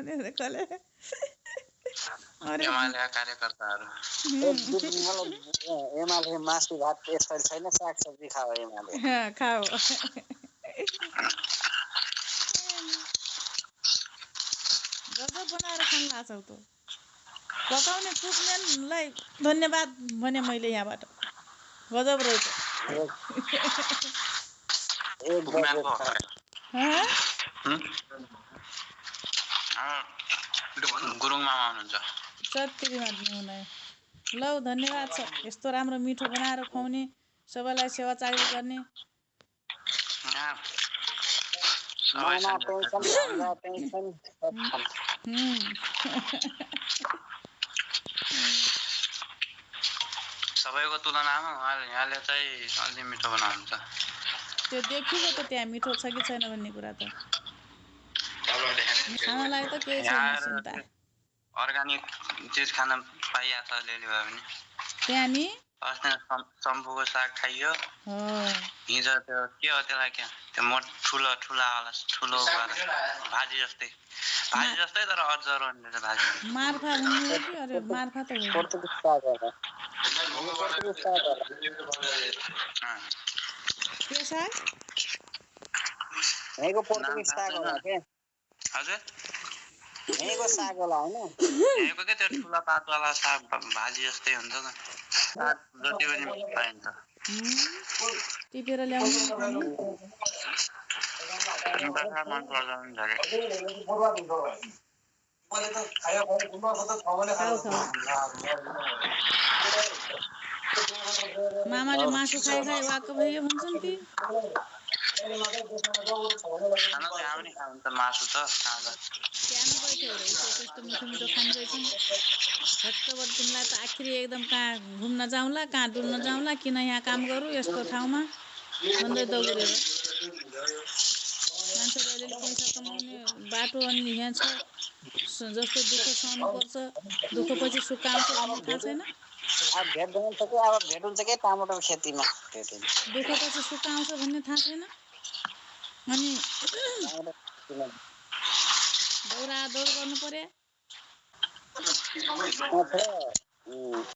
कसले एमालेका कार्यकर्ताहरू एमाले मासु भात यसरी छैन सागसब्जी खाओ एमाले खाओ गजब बनाएर खानु लाग्छौ त पकाउने कुकम्यानलाई धन्यवाद भने मैले यहाँबाट गजब रहेछ गुरुङ मामा हुनुहुन्छ चट्टिरीमा हुने लौ धन्यवाद छ यस्तो राम्रो मिठो बनाएर खुवाउने सबैलाई सेवा चाकरी गर्ने सबैको तुलनामा यहाँले चाहिँ अलि मिठो बनाउनुहुन्छ त्यो देखियो त त्यहाँ मिठो छ कि छैन भन्ने कुरा त खानलाई त केही छैन चिन्ता अर्गानिक चीज खान पाइया त अलिअलि भए पनि त्यहाँ नि अस्ति सम्पूको साग खाइयो हिजो त्यो के हो त्यसलाई क्या त्यो ठुलो भाजी जस्तै तर अझ रहने भाजी मार्फा भन्नु कि अरे मार्फा त हो के साग यहीको पोर्तुगिज साग होला के हजुर यहीको साग होला हैन यहीको के त्यो ठुला पातवाला साग भाजी जस्तै हुन्छ नि साग जति पनि पाइन्छ टिपेर ल्याउनु मन पर्दैन झरे खाऊ मामाले मासु खाइ वाक्क भयो भन्छन् ती मासु त कस्तो मिठो मिठो खाने रहेछन् झट्टबाट तिमीलाई त आखिरी एकदम कहाँ घुम्न जाउँला कहाँ डुल्न जाउँला किन यहाँ काम गरौँ यस्तो ठाउँमा भन्दै दौडेर मान्छेले अलिअलि पैसा कमाउने बाटो अनि यहाँ छ जस्तो दुःख सहनुपर्छ दुःखपछि सुख आउँछ भन्ने थाहा छैन भेट हुन्छ के टमाटर खेतीमा दुःखपछि सुख आउँछ भन्ने थाहा छैन अनि दौड गर्नु पर्यो